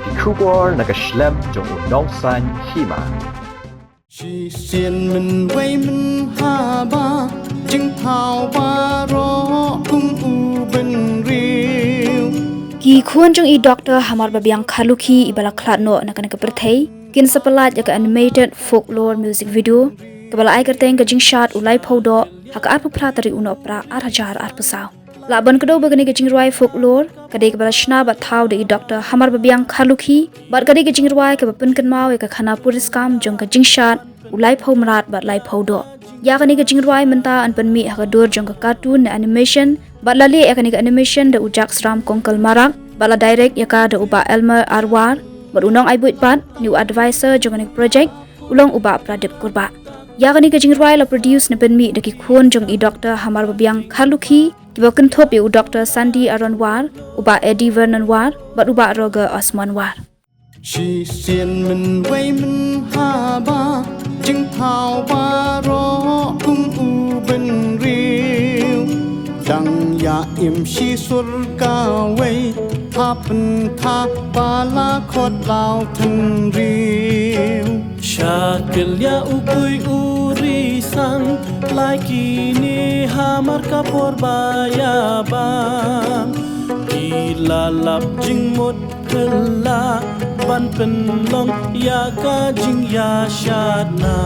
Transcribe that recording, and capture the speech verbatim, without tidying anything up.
Ki khubor na ka shlem jong u Nongsaiñ Hima. Shisien mynwei mynhaba, jingthaw baroh kum u bynriew. Ki khun jong i Doctor Hamarbabiang Kharlukhi iba la khlad noh na kane ka pyrthei kin sa pyllait ïa ka animated folklore music video kaba la ai kyrteng Ka Jingshad U Laiphew Doh ha ka arphew phra tarik u Nohprah ar hajar arphew saw. Lah ban kdew ba kane ka jingrwai folklore ka dei kaba la shna bad thaw da i Doctor Hamarbabiang Kharlukhi bad ka dei ka jingrwai kaba pynkynmaw ïa ka khana puriskam jong ka jingshad u laiphew mrad bad laiphew doh. Ïa kane ka jingrwai mynta yn pynmih ha ka dur jong ka cartoon ne animation bad la leh ïa kane ka animation da u Jack Sram Kongkal Marak bad la direct ïa ka da u Bah Elmer R War bad u nongai buit pat ne u advisor jong kane ka project u long u Bah Pradip Kurbah. Ïa kane ka jingrwai la produce ne pynmih da ki khun jong i Doctor Hamarbabiang Kharlukhi kiba kynthup ïa u Doctor Sandy Aaron War, u Bah Eddie Vernon War bad u Bah Roger Osman War. Shisien mynwei mynhaba, jingthaw baroh kum u bynriew. Dang ïa im shi sur kawei, ha pynthap ba la khot law tynriew. Sha kyllia u kui u risang, lai kine hamar ka por ba ïa bam. Ki la lap jingmut kylla ban pynlong ïa ka jingïashad na.